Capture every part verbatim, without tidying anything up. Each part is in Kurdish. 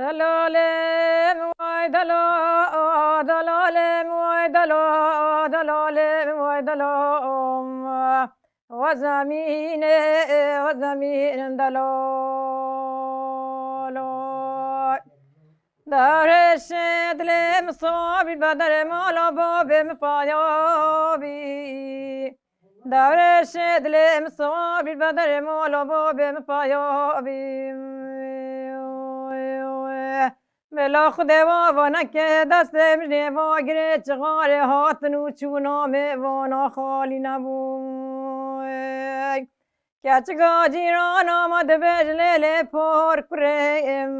Delalem vay dela, delalem vay dela, delalem vay dela. Wa zemînê, wa zemînim delalo. Dewrêşê dilê min sabî, bederê mala babê min paya bî. Dewrêşê dilê min sabî, bederê mala babê min paya bî. Bila Xwedê wa va neke, destê min ê va girê, çixarê hatin û çûna mêvana xalî nebû. Keçika cîrana me dibêje lê lê por kurê em.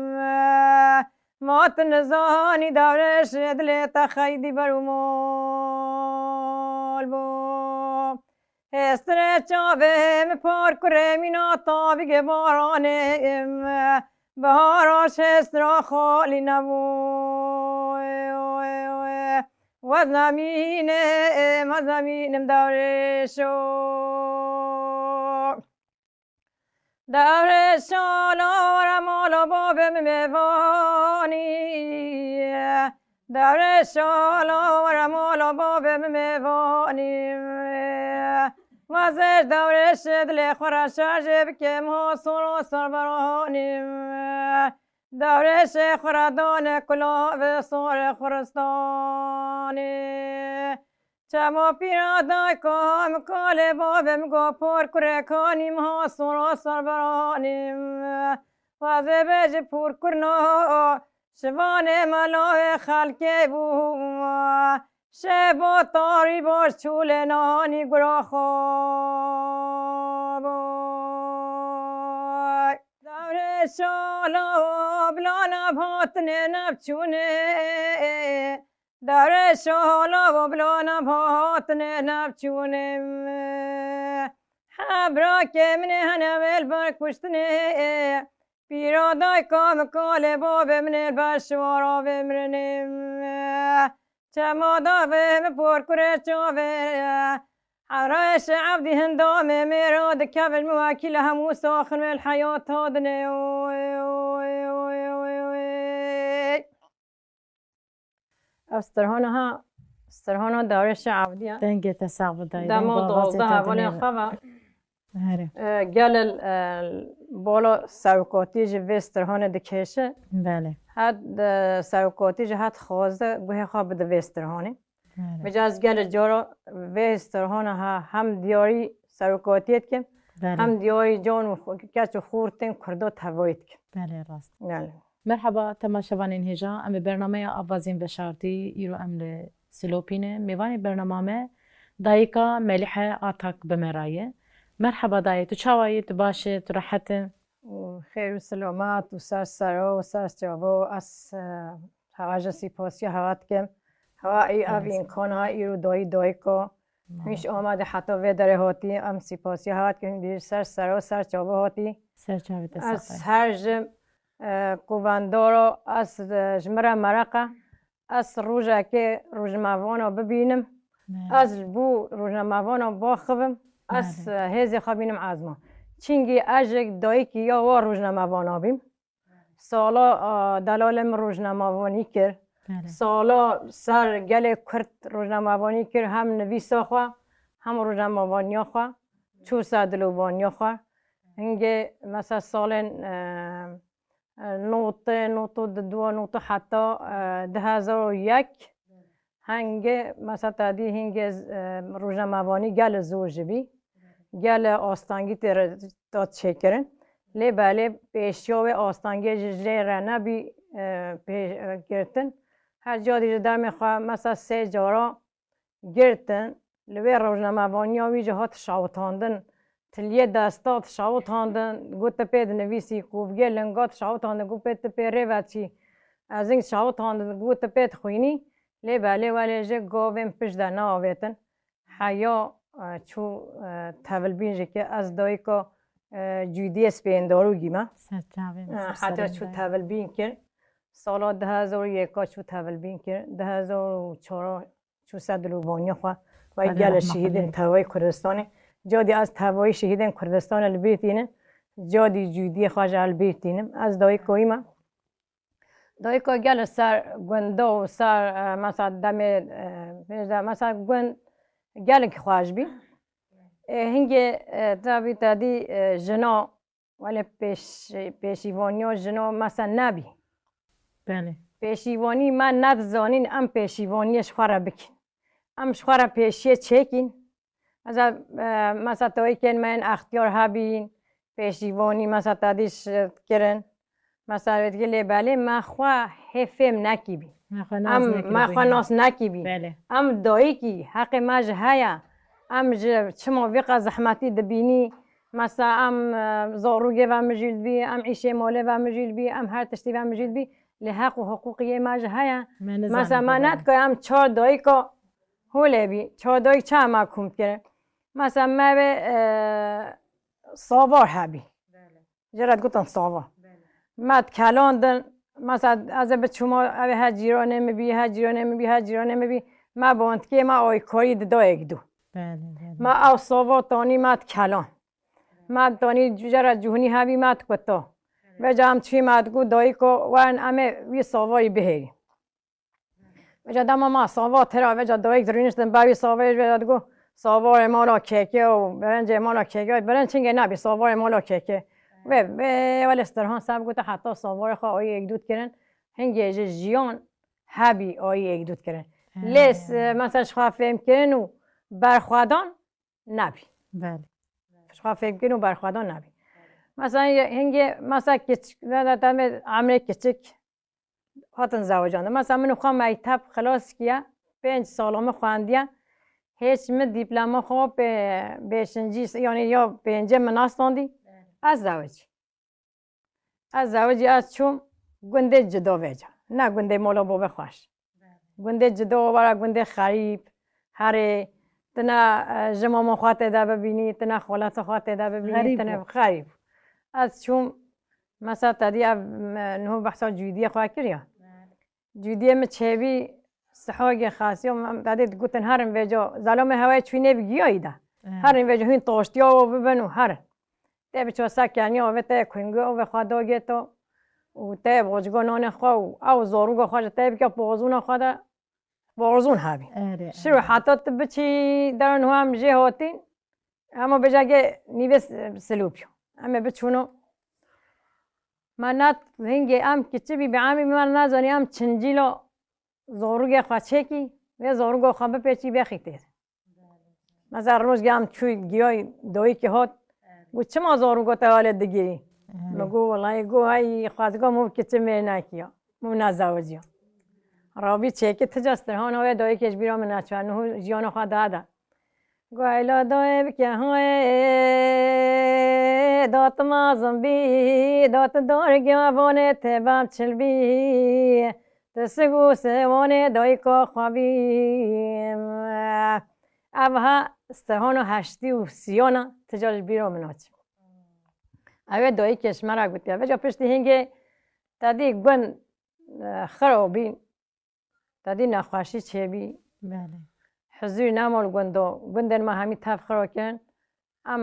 Ma tu nizanî, Dewrêşê dilê te xeydî ber û mal bû. Hêstirê çavê min por kurê, mîna tavîgê baranê em. Bihara şêstira xalî nebû. Wezemînê, wezemînim Dewrêşo. Dewrêşo, la were mala babê min mêvanî. Dewrêşo, la were mala babê min mêvanî. Wezêr Dewrêşê dilê xwe re şerjê bikim, ha sora ser beranî. Dewrêşê xwe re dane kulavê sorê xwiristanê. Çema pîra dayka min kalê babê min got, por kurê kanî min ha sora ser beranî. Wezê bêje por kurna, şivanê melayê xelkê bû. Şeva tarî baş çûlê nanî gura xwe. Dewrêşo, la bila nev hatinê nev çûnê. Dewrêşo, la bila nev hatinê nev çûnê. Hebrakê min ê hene wê li ber kuştinê. Pîra dayka min kalê babê min ê li ber şiwara vê mirinê. Çema davê min por kurê çavê. Hewrayê şe'evdî hindamê mêra dikevin min wekî li hemû saxin wê li heyata dinê. Ev stirhana ha, stirhana Dewrêşê Evdî ye. Dengê te sax be dayê. Dema duwazdeh hevalên xwe ve. Herê. E, gelê, e, bala serokatî ji vê stirhanê dikêşe. Belê. Het, e, serokatî ji het xwaze guhê xwe bide vê stirhanê. Belê. Vêca ez gelê cara vê stirhana ha hem diyarî serokatiyê dikim, Belê. hem diyarî can û xu-, keç û xortên Kurda tevayî dikim. Belê, rast. Belê. Merhaba temaşevanên hêja, em bi bernameya Avazên Veşartî, îro em li Silopî ne. Mêvanê bernama me dayika Melîhe Atak bi me re ye. Merhaba dayê, tu çawa yî? Tu baş î? Tu rehet î? Û xêr û silamet û ser sero û ser çavo ez, e, hewa jî sipasiya hewa dikim. Hewa ê ev Sağ ol. îmkana îro dayî dayika. Hîn ji Merhaba. Amedê heta vê derê hatî, em sipasiya hewa dikin. Hîn ser sero ser çavo hatî. Ser çavê te Ez sax be. her ji, e, kovendara, ez, e, ji min re mereq e. Ez rojekê rojnamevana bibînim. Merhaba. Ez ji bo rojnamevana baxivim. Ez, Merhaba. e, hêzê xwe bînim ezma. Çingî ez jî dayikî ya wa rojnamevana bîm. Sala, a, delalê min rojnamevanî kir. Belê. Sala ser gelê Kurd rojnamevanî kir, hem nivîsa xwe, hem rojnamevaniya xwe, çû ser dilovaniya xwe. Hingê, mesela salên, e, e, notê, noto di dua, noto heta, e, du hezar û yek. Hingê, mesela te dî hingê, e, rojnamevanî gelê zor jî bî. Gelê astengî tê re, da çêkirin. Lê belê pêşiya wê astengê jî jê re nebî, e, pê-, e, girtin. Her carî ji demê xwe mesela sê cara girtin. Li wê rojnamevaniya wî jî hat şawitandin. Tiliyê desta dişawitandin, got tu pê dinivîsî, kovgê linga dişawitandin, got pê tu pê rê ve çî. Ez hîn şawitandin, got tu pê dixwînî. Lê belê welê jî gavên pişt de neavêtin. Heya, e, çû, e, tevilbîn jî kir. Ez dayika, e, Cûdiyê Spêndarûgî me. Ser çavê min, E, ser Heta serê çû min. tevilbîn kir. Sala du hezar û yeka çû tevilbîn kir. Du hezar û çar çû ser dilovaniya xwe. Vay Xwedê gelê rehma şehîdên xwe lê. tevayî Kurdistanê. Cadî ez tevayî şehîdên Kurdistanê li bîr tînim. Cadî Cûdiyê xwe jî ez li bîr tînim. Ez dayika wî me. Dayika gel ser gunda û ser, e, mesela demê, e, pêş de, mesela gund gelek xweş bî. E, hingê, e, tabî te dî, e, jina, wele pêş-, pêşîvaniya jina mesela nebî. Belê. Pêşîvanî me nedizanîn em pêşîvaniyê ji xwe re bikin. Em ji xwe re pêşiyê çêkîn. Mesela, e, mesela dayikên me yên extiyar hebîn, pêşîvanî, mesela te dî şit kirin. Mesela wê dikê lê belê me xwe hê fêm nekîbî. Me xwe nas Em, nekiribî, me xwe hî. nas nekîbî. Belê. Em dayikî, heqê me ji heye. Em ji çima vî qas zehmetî dibînî. Mesela em, e, zarûgê ve mijîl dibî, em îşê malê ve mijîl dibî, em her tiştî ve mijîl dibî. Lê heq û hiqûqî yê me ji heye. Me nizanî Mesela me baba. nedikay em çar dayika holê bî. Çar dayik çawa me kom dikirin? Mesela me vê, e, savar hebî. Belê. Jê re digotin savar. Belê. Me dikelandin. Mesela ez ê biçûma, ev ê her cîranê min bî, her cîranê min bî, her cîranê min bî. Me bandikê me aykarî dida yek dû. Belê, belê. Me ew savar tanî me dikelan. Me tanî jê re cûhnî hebî me dikuta. Belê. Veca em çûyî me digot dayiko werin em ê wî savarî bihêlî. Veca dema ma sava tera, veca dayik dirûniştin, bavî savê, veca digo, savarê mala keke û berencê mala keke, berenc çingê nabî, savarê mala keke. Ve, ve, wele Stirhan seb gote, heta savarê xwe ayî yek dû dikirin, hingê ji jiyan hebî ayî yek dû dikirin. He. Lê s-, mesela ji xwe fêhm kirin û berxwedan nabî. Belê. Ji xwe fêhm kirin û berxwedan nabî. Mesela ye-, hingê, mesela kiçik, ne, ne, demê emrê kiçik, hatin zewicandin. Mesela min xwe mekteb xilas kiye, pênc sala min xwendiye. Hêç min dîploma xwe pê-, beşincî, yanî ya pêncê min nastandî. Ez zewicî. Ez zewicî, ez çûm gundê cida veca. Ne gundê mala babê xweş. Gundê cida wera gundê xerîb, herê, tine, e, ji mama xwe tê de bibînî, tine xaleta xwe tê de bibînî, Xerîb tine bû. xerîb. Ez çûm, mesela te dî ev, me, niho behsa cûdiyê xwe kiriya. Cûdiyê min çêbî sihagê xasiya, em, te dî digotin herin vêca, zelamê hewayê çûyî nêbî giyayî de. He. Herin vêca hîn taştiya û bibin û herin. Tê biço ser keniya, ove tê kuyngê, ove xwe dagê to û tê bocgo nanê xwe û ew zaroga xwe ji tê bike pozûna xwe de, pozûn hebî. Erê, Şiro erê. heta tu biçî derin hû em jê hatîn, hema bêjegê nîvê s-, silûpî. Em ê biçûno. Me ne hingê em kiçî bî, bi emî me nezanî em çincîla zarûgê xwe çêkî, vê zarûga xwe bipêçî vexî têr. Mesela rojgê em çû giyayî dayikê hat, got, "Çima zarûga te wele digirî?" Erê. Min got, "Wellahî," got, "hey, xwezga min kiçim vê nekiya, min nezewiciya." Rabî çêkî ti ca Stirhana wê dayikê ji bîra min neçû, niho jiyana xwe dade. Guheyla dayê bike hayê, dat mezin bî, dat dorgiya vanê tê bem çil bî, ti sig û sewanê dayika xwe bî. Ev ha Stirhana heştî û siyana ti ca ji bîra min naçe. Ew ê dayikê ji me re gotiye. Veca piştî hingê te dî gund, e, xira bî. Te dî nexweşî çêbî. Belê. Hizûrî nema li gund o. Gundên me hemî tev xira kirin. Em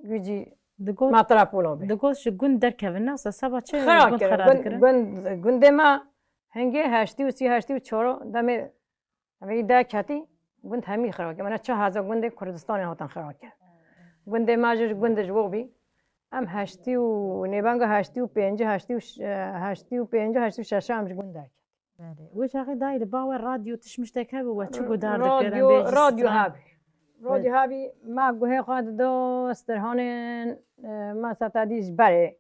gûcî Digot, metropola bî. Digot ji gund derkevin, ne seba çi Xira gund kirin. xira Gund, dikirin? gund, gundê me hingê heştî û sî, heştî û çar demê, demê derketî, gund hemî xira kirin. Mene çi heza gundê Kurdistanê hatin xira kirin. Gundê me jî ji gund ji wo bî. Em heştî û nêvenga heştî û pêncî, heştî û ş-, heştî û pêncî, heştî û şeş em ji gund derket. Belê. Wê çaxê dayê li ba we radyo tişt miştek hebû, we çi guhdar dikirin, Radyo, bêjî radyo stran? hebî. Radyo Belê. hebî, me guhê xwe dido Stirhanên, e, mesela te dî ji berê.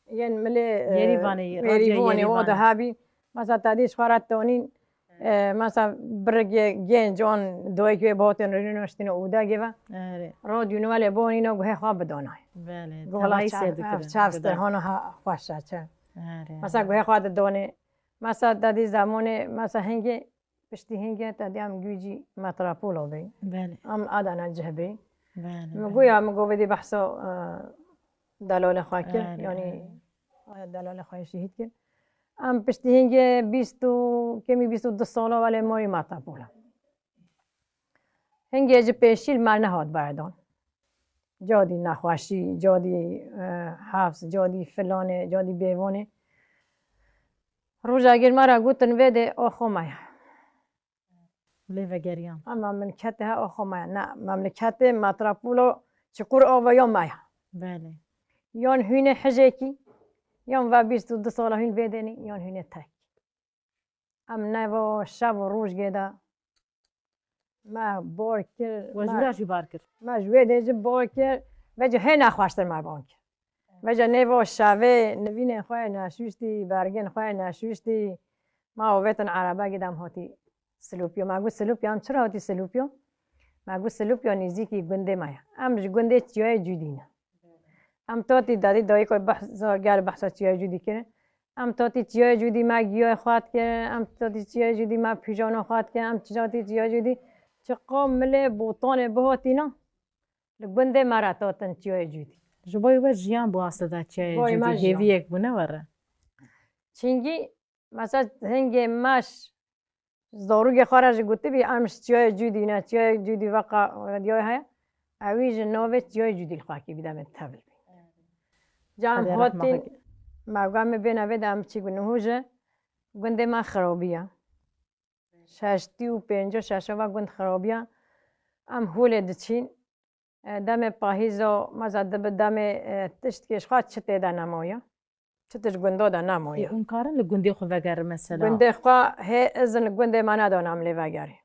Yên milê, e, Yêrîvanê, Yêrîvanê, radyo wa de Yêrîvanê. hebî. Mesela te dî ji xwe re tonîn, e, mesela birigê genc an doyek wê botin rîno ştîne û degê ve. Erê. Radyo nû welê bonîno guhê xwe bidonay. Belê, Guhla tevayî çav, sêr dikirin, çav guhdar. Stirhana ha, xweş e, çe. Erê. Mesela guhê xwe didonê. Mesela te dî zemonê, mesela hingê, piştî hingê te dî em gûcî metropola bê. Belê. Em Adana cih bê. Belê, Min belê. goya, min go vedî behsa, e, delalê xwe kir. Erê, Yanî, erê. e, delalê xwe şehîd kir. Em piştî hingê bîst û, kemî bîst û du sala welê marî metropola. Hingê ji pêşî li me nehat berdan. Cadî nexweşî, cadî, e, hefs, cadî filanê, cadî bêvanê. Roja gel me re gotin vê de oxo me ye. Lê vegeriyan. Em memleketê he oxo me ye. Ne, memleketê metropola Çukur Ava ya me ye. Belê. Yan hûnê hijekî, yan ve bîst û du sala hûn vê de ne, yan hûnê tek. Em neva şev û roj gêda. Me bar kir. We ji me, wira jî bar kir? Me ji wê dê jî bar kir. Vêca hê nexweştir me ban kir. Vêca nêva şevê nivînên xwe yê neşûştî, bergên xwe yê neşûştî, me avêtin erebegî dem hatî Silopya. Me got, Silopya, em çira hatî Silopya? Me got, Silopya nêzîkî gundê me ye. Em ji gundê Çiyayê Cûdî ne. Em tatî dadî dayîko behsa, gel behsa Çiyayê Cûdî kirin. Em tatî Çiyayê Cûdî me giyayê xwe dikirin. Em tatî Çiyayê Cûdî me pîjana xwe dikirin. Em tatî Çiyayê Cûdî çiqa milê botanê bihatîna. Li gundê me re tatin Çiyayê Cûdî. Ji bo we jiyan bû aslida Çiyayê Boy me Cûdî, jiyan. Hêviyek bû ne were? Çingî, mesela hingê me ş-, zarokê xwe re jî gotibî, em ji Çiyayê Cûdî ne, Çiyayê Cûdî veqa diyayê heye. Ewî ji navê Çiyayê Cûdî li xwe kê bî demê tevil bî. Ca em Xwedê rehma hatin, xwe kê. Mevga me bêne vê de em çi gu-, niho ji gundê me xirabiya. Şeştî û pênc şeşa ve gund xirabiya. Em holê diçîn. E, demê pahîzo, meza dibi demê, e, tiştkê ji xwe çi tê de nemaye. Çi tişt gundo de nemaye. Ê, hûn karin li gundê xwe vegerin mesela? Gundê xwe hê izin li gundê me nedana em lê vegerê.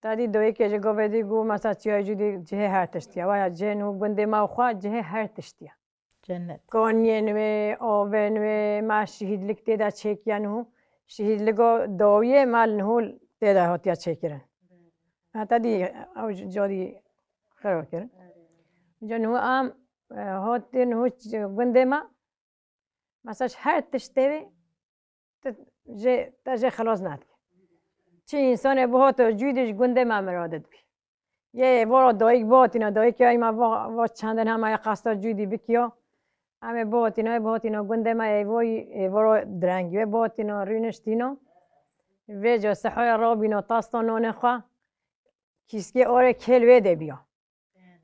Te dî doyikê ji govê dî got, mesela Çiyayê Cûdî cihê her tiştiye. Waya cihê nû gundê me û xwe cihê her tiştiye. Cennet. Kaniyên wê, avên wê, me şehîdlik tê de çêkiye niho. Şehîdlika dawiyê me li niho tê de hatiye çêkirin. Heta dî ew ji carî xira kirin. Ca niho em, e, hatin niho ç-, gundê me. Mesela ji her tiştê wê tu jê, te jê xilas nadike. Çi însanê bihato cûdî ji gundê me miradid bî. Yê vora dayik bihatîna, dayikê ay me va, va çendin hema ya qasta cûdî bikiya. Em ê bihatîna, ê bihatîna gundê me ê voy, ê vora direngî wê bihatîna rûniştîna. Vêca sihaya rabîna tasta nonê xwe. Kîskê orê kêl wê de biya.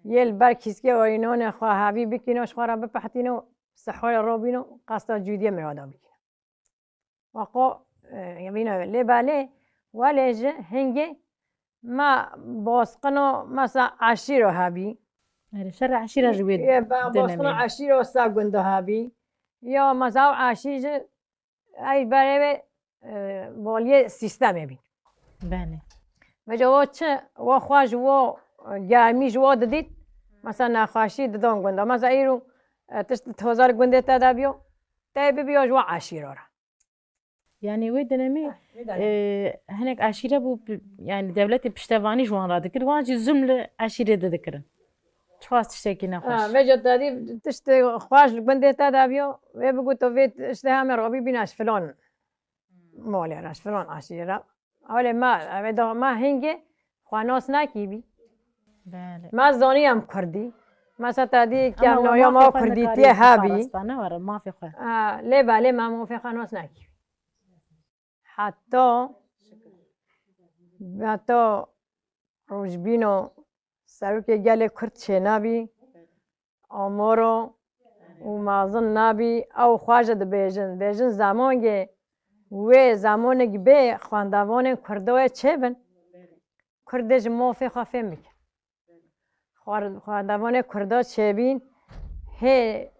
Yê li ber kîskê orî nonê xwe hevî bikîno, ji xwe re bipehtîno, sihaya robîno, qesta cûdiyê mirada bikîno. Waqo, e, vîna lê belê, welê ji hingê me bosqino, mesela eşîro hebî. Erê, şerê eşîra ji wê Yê be, dene bosqino me. Eşîro se gundo hebî. Ya mesela ew eşî ji Ey berê wê, e, baliyê sîstemê bî. Belê. Vêca wo çi, wo xwe ji wo, e, germî ji wo didît, mesela nexweşî didon gunda. Mesela îro, e, tişt toza li gundê te de biyo, te bibiyo ji wo eşîro re. Yani wê denemê, Heh, wê denemê. E, hinek eşîre bû, yani dewletê piştevanî ji wan re dikir, wan jî zulm li eşîrê de dikirin. Çiqas tiştekî nexweş. Ha, vêca te dî tiştê xweş li gundê te de biyo, wê bigoto vê tiştê heme robî bîna ji filan malê re, ji filan eşîrê re. Ewlê me, ewê da me hingê xwe nas nekî bî. Belê. Me zanî em kurdî. Mesela te dî Ama kem we noya mafê ma xwe kurdî nikarî tê hebî. Parasta, ne were, mafê xwe. Ha, lê belê me mafê xwe nas nekî. Heta, heta rojbîno serokê gelê Kurd çênabî, amoro û mezin nabî, ew xwe jî dibêjin. Bêjin zemangê wê zemanêk bê xwendevanên Kurdo wê çêbin. Kurdê ji mafê xwe fêm bikin. Xwar-, xwendevanê Kurda çêbîn hê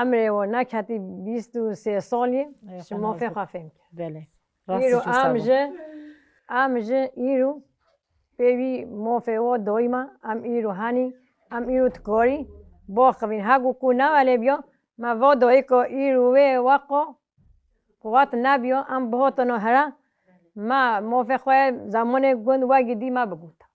emrê wan neketî bîst û sê salî Ê, ji xwe mafê nas xwe fêm kir. Belê. Îro Rastî em jî, em jî îro pê wî mafê wa dayî me, em îro henî, em îro dikarî baxivîn. Hego ku nevelê biya, me va dayika îro wê weqa quwet nebiya, em bihatino here, me mafê xwe zemanê gund wegî dî me bigota.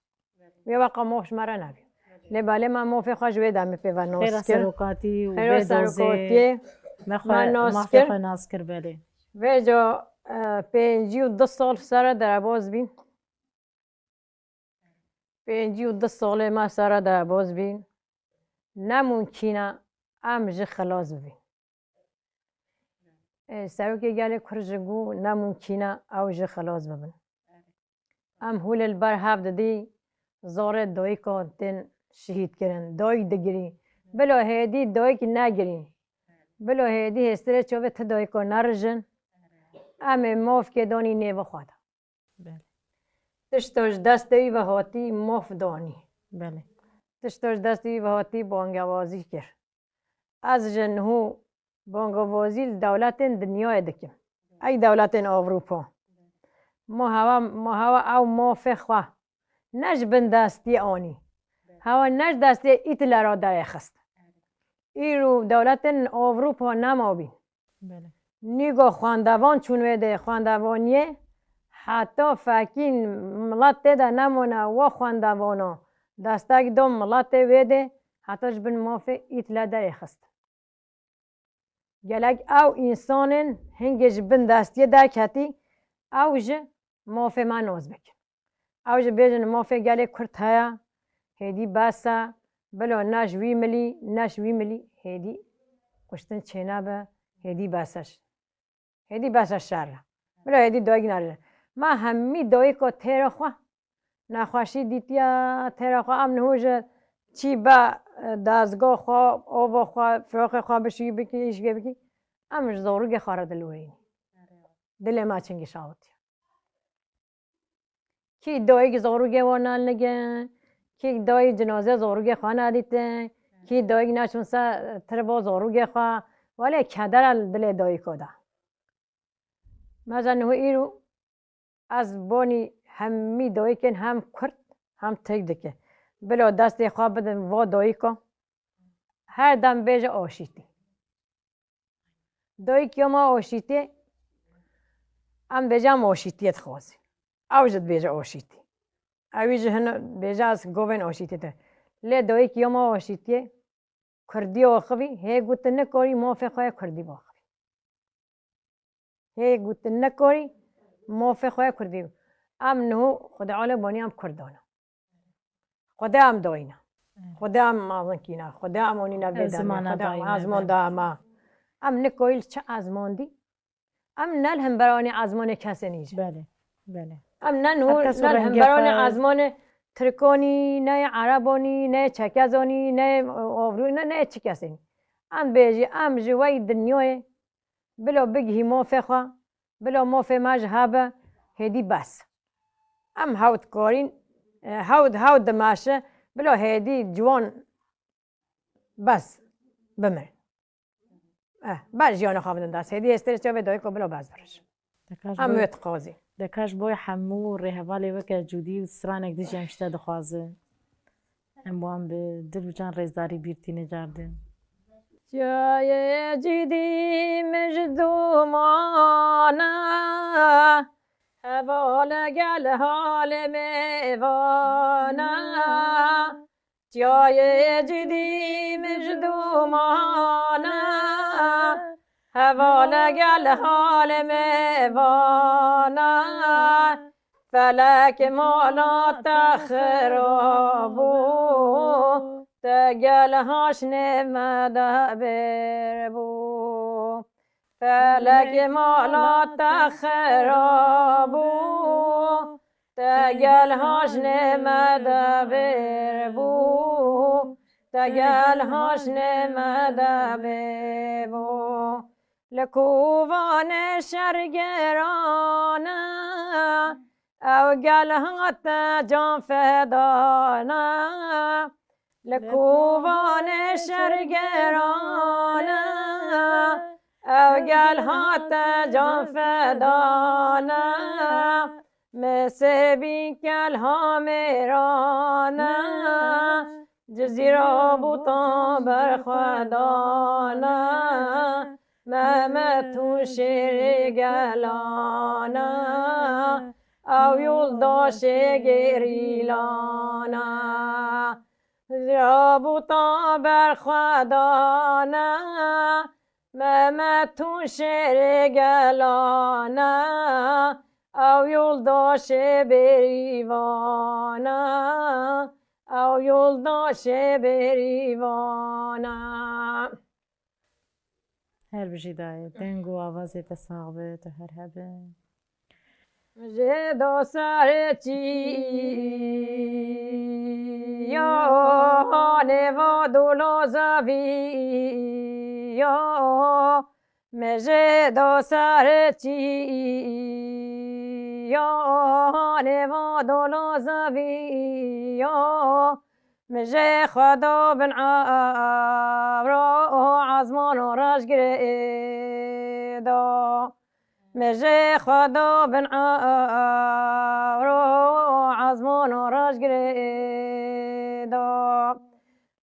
Wê weqa maf ji me re nebî. Lê belê me mafê xwe ji wê demê pê ve nas kir. Xêra serokatî û Xêra vê dozê serokatiyê me xwe, me nas mafê kir. Xwe nas kir, belê. Vêca, e, pêncî û du sal sere derebaz bîn. Pêncî û du salê me sere derebaz bîn. Ne mumkîn e em ji xilas bibîn. Ê, serokê gelê Kurd jî got, ne mumkîn e ew ji xilas bibin. Em hûlê li ber hev didî, zorê dayika tên şehîd kirin. Dayik digirî. Bila hêdî dayik negirî. Bila hêdî hêstirê çavê ti dayika nerijin. Em ê mafkê danî nêva xwe de. Belê. Tişta ji destê wî ve hatî maf danî. Belê. Tişta ji destê wî ve hatî bangewazî kir. Ez ji niho bangewazî li dewletên dinyayê dikim. Ey dewletên Ewropa. Ma hewa, ma hewa ew mafê xwe ne ji bin destiyê anî. Hewa ne ji destê Hitlera derêxist. Îro dewletên Ewropa nema bîn. Belê. Nîgo xwendevan çûn wê dê xwendevaniyê, heta fekîn milet tê de nemûne, wa xwendevana destek da miletê wê dê, heta ji bin mafê Hitler derêxist. Gelek ew însanên hingê ji bin destiyê derketî, ew ji mafê me nas bikin. Ew jî bêjin mafê gelê Kurd heye, hêdî bes e, bila ne ji wî milî, ne ji wî milî, hêdî kuştin çênebe, hêdî bes e. Hêdî bes e şer e. Bila hêdî dayik nerije. Me hemî dayika têra xwe nexweşî dîtiye, têra xwe em niho ji çî be, dezga xwe, ava xwe, firaxê xwe bişî bikî, îşkê bikî. Em ji zorûgê xwe re dilwerînî. Dilê me çingî şawitiye. Kî dayik zorûgê wan nelnigin, kî dayik cinazê zorûgê xwe nedîtin, kî dayik neçûn ser tirba zorûgê xwe, welê kedera li dilê dayiko de. Mesela niho îro ez bonî hemî dayikên hem kurd hem tirk dike. Bila destê xwe bidin va dayika. Her dem bêje aşîtî. Dayik ya me aşîtî, em bêje em aşîtiyê dixwazin. Ew jî dibêje aşîtî. Ewî jî hin bêje ez govên aşîtiyê te. Lê dayik ya me aşîtiyê, kurdî axivî, hê got tu nikarî mafê xwe ya kurdî baxivî. Hê got tu nikarî mafê xwe ya kurdî. Em niho Xwedê alê banî em kurdan e. Xwedê em dayîne. Xwedê em mezin kîne. Xwedê em onîne vê demê. Xwedê em ezman da ema. Em nikoyî li çi ezmandî? Em ne li hemberanê ezmanê kesên îce. Belê, belê. Em ne niho ne li hemberanê ezmanê Tirkonî, ne yê Erebonî, ne yê Çekezonî, ne yê Avrû, ne, ne yê çi kesên. Em bêjî, em ji wey dinyayê bila bigihî mafê xwe, bila mafê me ji hebe, hêdî bes. Em hewt karîn, e, hewt, hewt dimeşe, bila hêdî ciwan bes bimirin. Eh, ber jiyana xwe bidin dest. Hêdî hêstê çavê dayiko bila bes birin. Dekaş Em boy, wê dixwazî. Dekaş boy hemû rêhevalê weke Cûdî û stranek dijî em ji te dixwazin. Em wan bi dil û can rêzdarî bîr tîne cardin. Çiyayê Cûdî min ji dûmana, hevale gel halê mêvana. Çiyayê Cûdî min ji dûmana, hevale gel halê mêvana. Felek mala te xirab bû, te gel haşnê me de bêr bû. Felek mala te xirab bû, te gel haşnê me de bêr bû, te gel haşnê me de bêr bû. Li Kobanê şer giran e, ew gel hate can fedan e. Li Kobanê şer giran e, ew gel hate can fedan e. Misêbî kelha mêran e, Cizîra bûtan berxwedan e. Mehmet hûn şêrê gelan e, ew yoldaşê gerîlan e. Rabûta berxwedan e, Mehmet hûn şêrê gelan e, ew yoldaşê bêrîvan e, ew yoldaşê bêrîvan e. Her bijî dayê, deng û avazê te sax be, tu her hebe. Jê do serê çîya, nêva dola zaviya, Mijê do serçiya nêva dola zeviya, mijê xwe do bin evra û ezman û reş girê da. Mijê xwe do bin evra û ezman û reş girê da.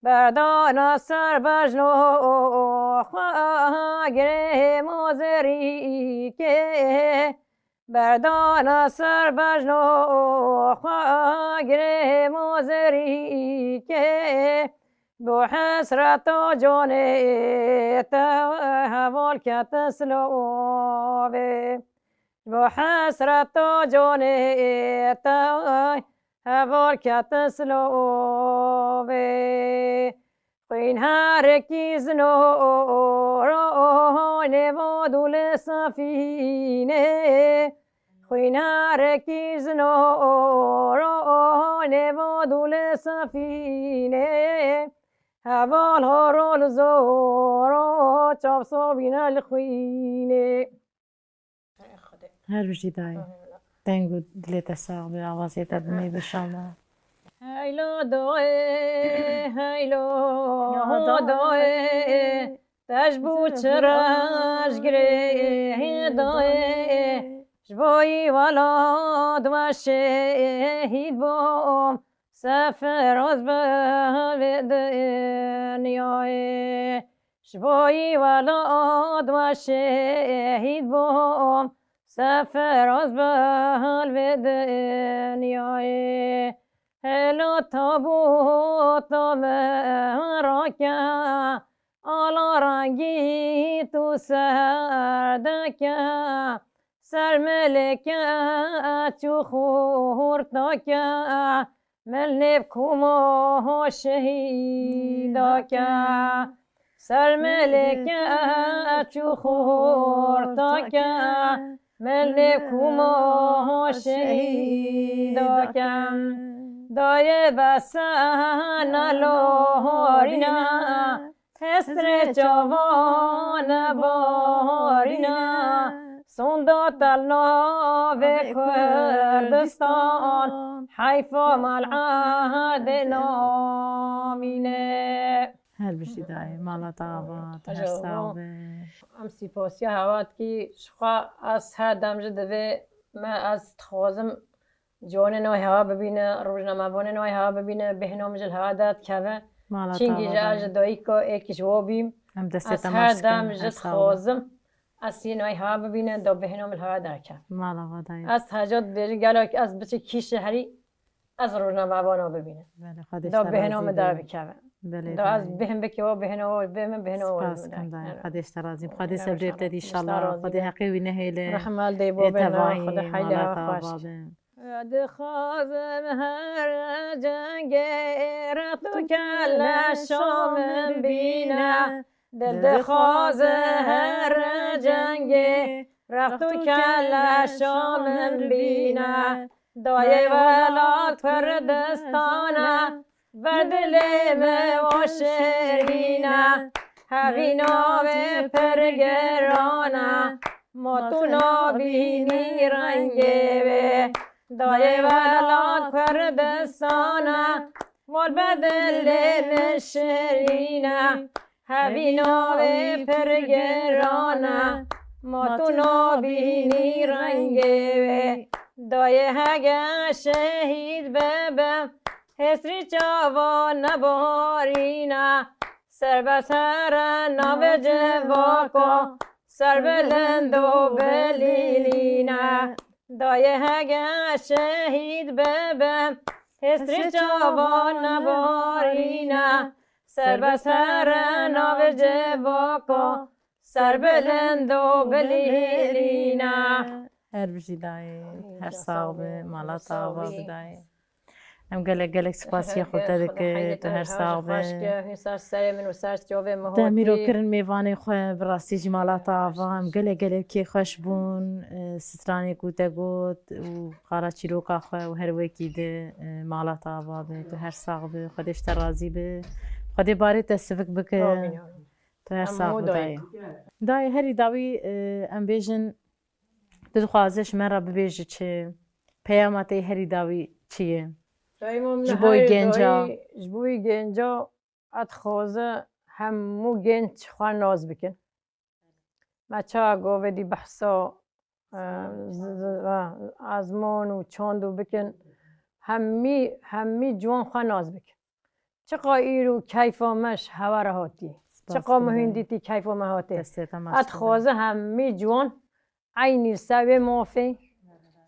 Berdana ser bejno xwe girê mozerîkê. Berdana ser bejno xwe girê mozerîkê. Bo hesreta canê te heval kete silovê. Bo hesreta canê te heval kete silovê. Xwîn herekî zino nêva dûlê sefînê. Xwîn herekî zino nêva dûlê sefînê. Heval horo li zoro çav sobîne li xwînê. Her bijî dayê. Deng û dilê te sax be, awazê te bimê be inşallah. Heylo doyê, heylo doyê, te ji bo çi reş girê doyê, ji bo yî welat we şehîd bûm, sefiroz bi vê dinyayê. Ji bo yî welat we şehîd bûm, sefiroz bi vê dinyayê. Hêlo tabûta min rake, ala rengî tu ser dike. Ser milê ke çû xurta ke, min nêv kûma şehîda ke. Ser milê ke çû xurta ke, min nêv kûma şehîda ke. Dayê bese ne lorîne, Hesrê çavan nebarîne, sonda te li navê Kurdistan, heyfa me li ehdê namîne. Her bijî dayê, mala te ava, tu her sax be. Em sipasiya hewa dikî, ji xwe ez her dem ji divê me ez dixwazim Ciwanên wê hewa bibîne, rojnamevanên wê hewa bibîne, bêhna min ji li hewa derdikeve. Mala te ava dayê. Çingî ji ez ji dayika êkî ji wan bîm. Em destê te maç dikin, her sax be. Ez her dem ji dixwazim, ez yên wê hewa bibîne, da bêhna min li hewa derkeve. Mala ava dayê. Ez heca dibêjim, gelo ez biçim kî şehrî, ez rojnamevana bibînim. Belê, Xwedê ji te razî be. Da bêhna min derbikeve. Belê dayê. Da ez bêhn bike, wa bêhna wa bê min, bêhna wa bê min. Spas dikim dayê. Xwedê ji te razî be. Xwedê sebrê te dî inşallah. Xwedê heqê wî nehêle. Rehmal dê bo bêna, Xwedê heylê xweş. Mala te ava be. Dixwazim her cengê rext û keleşa min bîne. Dil dixwaze her cengê rext û keleşa min bîne. Dayê welat Kurdistan e, ber dilê min wa şirîn e. Hevîna wê pir giran e, ma tu nabînî rengê wê. Dayê welat Kurdistan e, mal ber dilê min şirîn e. Hevîna wê pir giran e, ma tu nabînî rengê wê. Dayê hege şehîd bibim, hêsrî çavan nebarîne. Ser be ser navê civaka, serbilind û bilîlîne. Dayê hege şehîd bibim, hêsrî çavan nebarîne. Ser be ser navê civaka, serbilind û bilîlîne. Her bijî dayê, her sax be, mala te ava be dayê. Em gelek gelek spasiya xwe te dikin, tu her sax be. Te mîro kirin mêvanê xwe, bi rastî jî mala te ava, em gelek gelek kêfxweş bûn, e, stranê ku te got û qala çîroka xwe û her wekî di, e, mala te ava be, tu her sax be, Xwedê ji te razî be, Xwedê barê te sivik bike. Amîn, amîn. Tu her sax bî dayê. Dayê herî dawî, e, em bêjin, tu dixwazî ji me re bibêjî çi? Peyama te herî dawî çi ye? Dayê min ji bo genca. Ji bo genca, ez dixwazim hemû genç xwe nas bikin. Me çawa govê dî behsa, e, z-, z-, e, ezman û çand û bikin, hemî, hemî ciwan xwe nas bikin. Çiqa îro keyfa me ji hewa re hatiye. Çiqa min hûn dîtî keyfa me hatiye. Ez dixwazim hemî ciwan eynî ser wê mafê,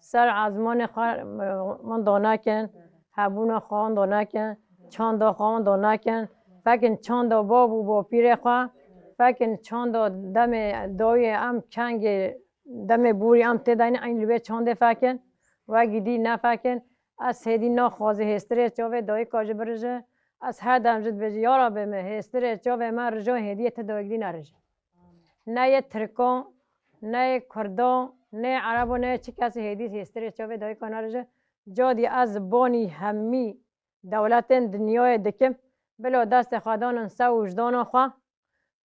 ser ezmanê xwe, e, min dane kin, hebûna xwe min dane kin, çanda xwe min dane kin, fekin çanda bab û bapîrê xwe, fekin çanda demê dawiyê em kengê demê borî em tê dayîn eynî li wê çandê fekin, wekî dî nefekin. Ez hêdî naxwazî hêstirê çavê dayika jî birije. Ez her dem jî dibêjim, ya Rebê min, hêstirê çavê me rije, hêdiyê ti dayik dî nerije. Ne yê Tirkan, ne yê Kurdan, ne yê Erebo, ne yê çi kesî hêdî hêstirê çavê dayika nerije. Cadî ez bonî hemî dewletên dinyayê dikim. Bila destê xwe danin ser wijdana xwe.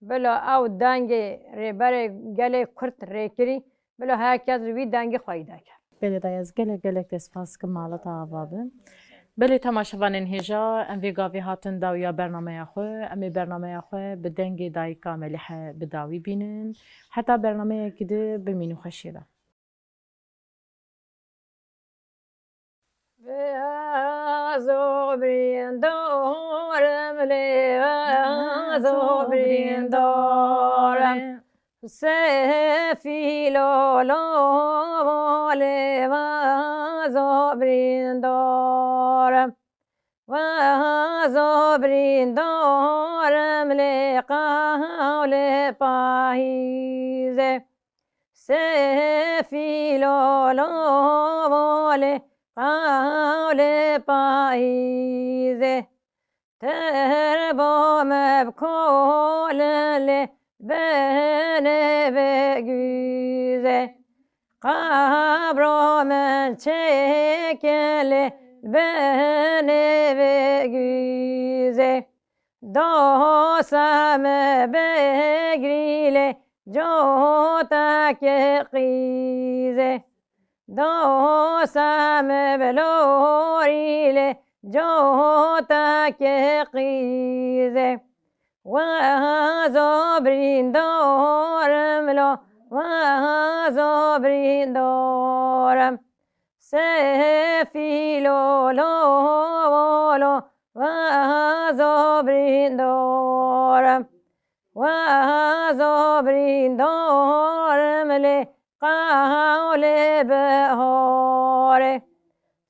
Bila ew dengê rêberê gelê Kurd rêkirî. Bila her kes ji wî dengê xweyî derket. Belê dayê, ez gelek, gelek te spas dikim, mala te ava be. Belê temaşevanên hêja, em vê gavê hatin dawiya bernameya xwe. Em ê bernameya xwe bi dengê dayika Melîhe bi dawî bînin. Heta bernameyekî di bimînin xweşiyê de. Vazo birîndarem lê vazo birîndarem. Sefîlo lê vazo birîndarem. Vazo birîndarem lê qewlê pahîzê. Sefîlo lê qewlê pahîzê. Terba me bi kolin lê benê bi güzê. Qebra min çêkin lê benê bi güzê. Dosa me bigirî lê cotekê qîzê. Dosa me bilorî lê cotekê qîzê. Wazo birîndarem lo, wazo birîndarem. Sefîlo lo, lo, wazo birîndarem. Wazo birîndarem lê qewlê biharê.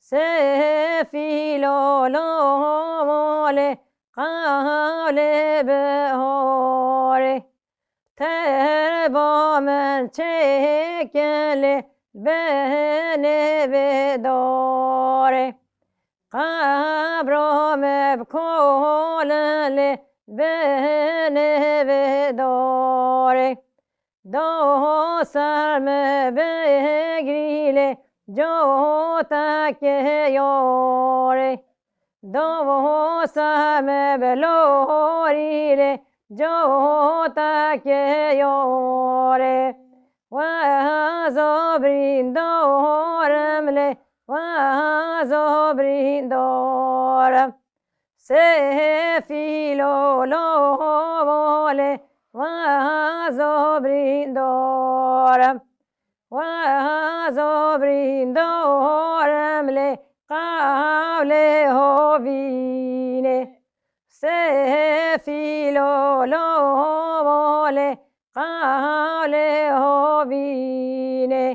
Sefîlo lo, lê qewlê biharê. Terba min çêkin lê benê bi darê. Qebra me bi kolin lê benê bi darê. Dosa me bigirî lê cotekê yarê. Dosa me bilorî lê cotekê yarê. Wazo birîndarem lê wazo birîndarem. Sefîlo lo, lê wazo birîndarem. Wazo birîndarem lê qewlê hovînê. Sefîlo lo, lê qewlê hovînê.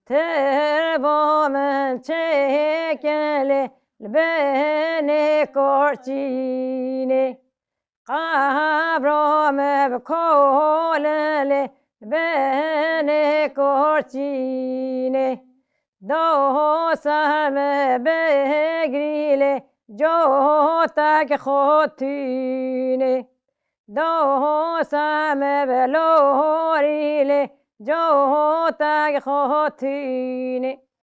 Terba min çêkin lê li benê korçînê. Qebra me bi kolin lê li benê korçînê. Dosa me bigirî lê cotek xotûnê. Dosa me bilorî lê cotek xotûnê.